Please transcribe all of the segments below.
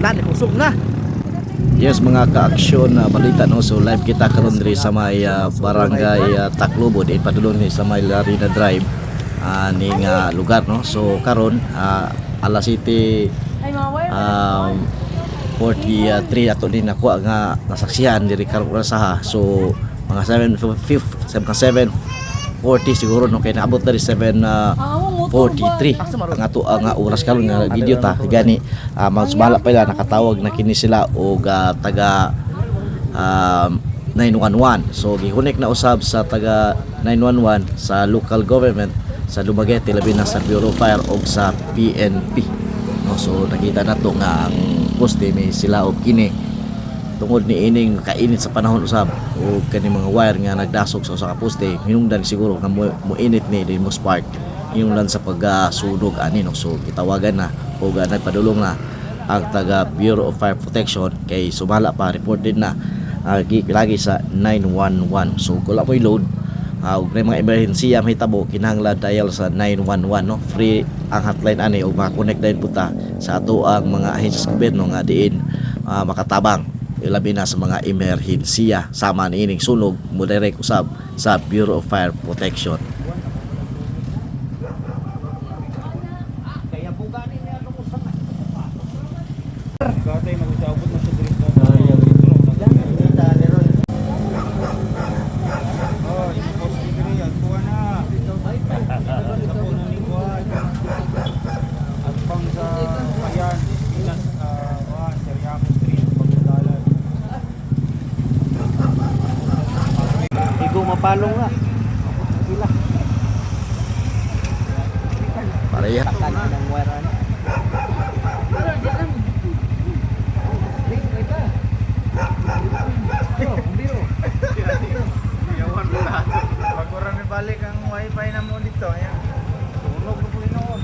Na, kusog na. Yes, mga ka-aksyon na balita, no. So live kita karon diri sa may barangay Taclobo, di padulong ni sa may Larina Drive ning lugar, no. So karon alas 7 um, 43 ato din nakuha nga nasaksihan diri karon orasaha. So mga 7:50, 7:40 siguro, no, kay naabot na rin 7 43 ang ato ang oras karon nga video ta gani. Magsumala pa ila, nakatawag na kini sila og taga 911. So gihunik na usab sa taga 911 sa local government sa Dumaguete, labi na sa Bureau of Fire og sa PNP, no. So nakita na to nga ang poste may sila og kini tungod ni ining kainit sa panahon usab o kani mga wire nga nagdasok sa usa ka poste, hinungdan siguro nga mo init ni din mo spark, hinungdan sa pagsunog ani, no. So gitawagan na o nagpadulong na ang taga Bureau of Fire Protection kay sumala pa reported na lagi sa 911. So kung wala mo'y load ug may mga emergency mahitabo, kinahanglan dial sa 911, no. Free ang hotline ani ug makakonect din po ta sa ato ang mga ahensya sa gobyerno nga diin makatabang, labi na sa mga emerhensiya sama niining sunog, mo direct usab sa Bureau of Fire Protection. Kaya bugani niya nung usap. Gatay mag-usabot na siya diri sa dito. Oh, i-post diri kuha na. Sa puno ni kuha. At pang sa Payan, Pinas, kuha, Seriaco Street, Pagdalan. Igo mapalong na. Sila. Pareha. Takan ng wire ano. Pag ora mi balik ang wifi na mo dito, ayan. Sunog na po noon.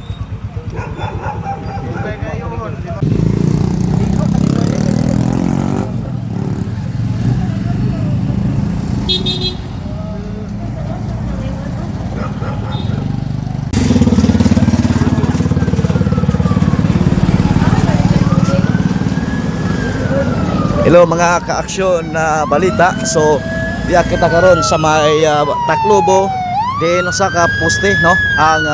Dugay kayo on. Hello mga ka-aksyon na balita. So diya kita karon sa may Taclobo diin usa ka poste, no, ang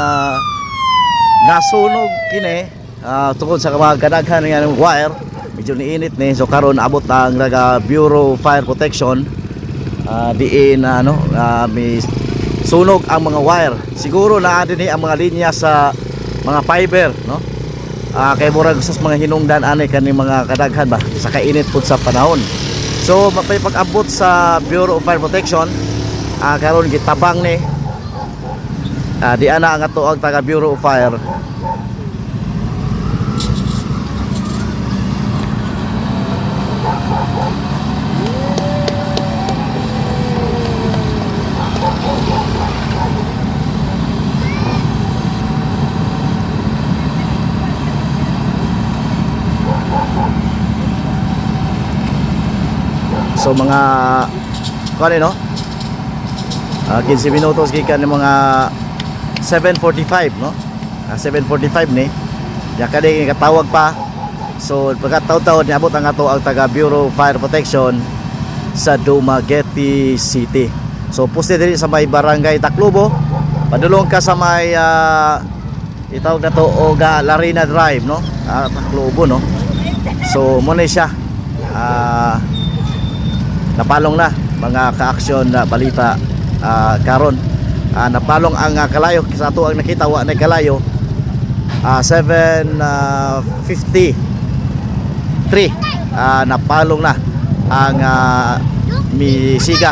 nasunog kini tungod sa mga kadaghan nga ng wire, medyo niinit ni. So karon abot ang naga Bureau of Fire Protection diin ano may sunog ang mga wire. Siguro naa din ang mga linya sa mga fiber, no. Kay murag sa mga hinungdan ani kaning mga kadaghan ba sa kainit pud sa panahon. So mapay pag-abot sa Bureau of Fire Protection, karon gitabang ni di ana ang ato ang taga Bureau of Fire. So mga kuan no? 15 minutos gikan ni mga 7:45, no? 7:45 ni. Ya kani katawag pa. So pagkataw-taw niabot ang ato ang taga Bureau of Fire Protection sa Dumaguete City. So poste diri sa may barangay Taclobo. Padulong ka sa may itawag na to og Larina Drive, no? Taclobo, no. So mo na siya. Napalong na mga ka-aksyon na balita karon. Napalong ang kalayo sa ato ang nakita, wa na kalayo 7:53 napalong na ang misiga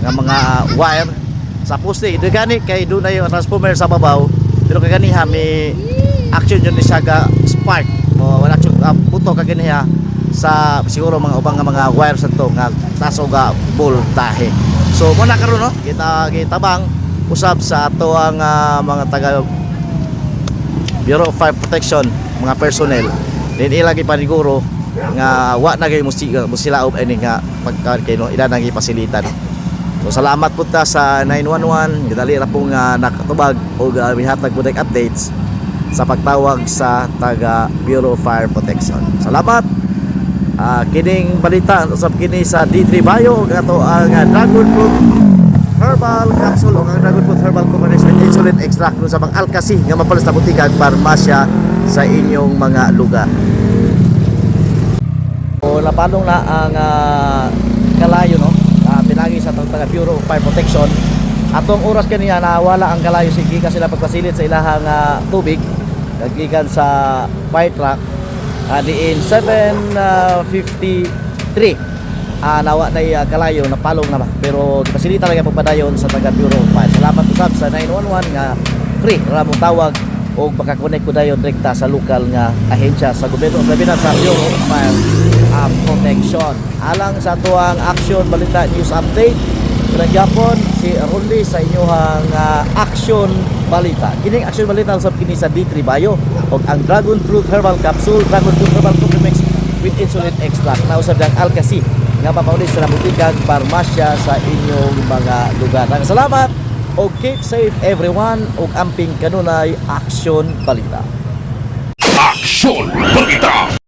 nga mga wire sa poste. Ito gani kay doon na yung transformer sa babaw, pero kaganiha may action yun ni siya ga spark o wala action puto kaganiha sa siguro mga ubang nga mga wire sa to nga taso ga voltahe. So mo na karon, no, kita gitabang usab sa ato ang mga taga Bureau of Fire Protection, mga personnel din ila gipaniguro nga wa na gay musika musilaob ini nga pagka kay no ila nang gipasilitan. So salamat po ta sa 911, gidali ra po nga nakatubag og mihatag po updates. sa pagtawag sa taga Bureau of Fire Protection. Salamat. Kining balita usab kini sa D3 Bio ug ato ang Dragon Fruit Herbal Capsule o ang Dragon Fruit Herbal Combination with Insulin Extract sa mga Alkasi nga mapalas na butika ug parmasya sa inyong mga lugar. So, napalong na ang kalayo, no? Pinagi sa atong taga Bureau of Fire Protection. Atong oras kaniya nawala ang kalayo, sige kasi sila pagpasilit sa ilahang tubig gikan sa fire truck diin 7:53 nawa na kalayo, napalong na ba, pero gipasilita talaga pagpadayon sa taga Bureau of Fire. Salamat usab sa 911 nga free ra mo tawag o makakonect ko dayon direkta sa lokal nga ahensya sa gobyerno, labi na sa Bureau of Fire Protection. Alang sa atuang Action Balita News Update, gyapon si Rolly sa inyong Action Balita. Kining Action Balita usab kini sa D3 Bio ug ang Dragon Fruit Herbal Capsule, Dragon Fruit Herbal Complex with Insulin Extract. Nausab ang Alkasi nga mapaulit sa butikag parmasya sa inyong mga lugar. Daghang salamat og keep safe everyone ug amping kanunay, Action Balita. Aksyon Balita!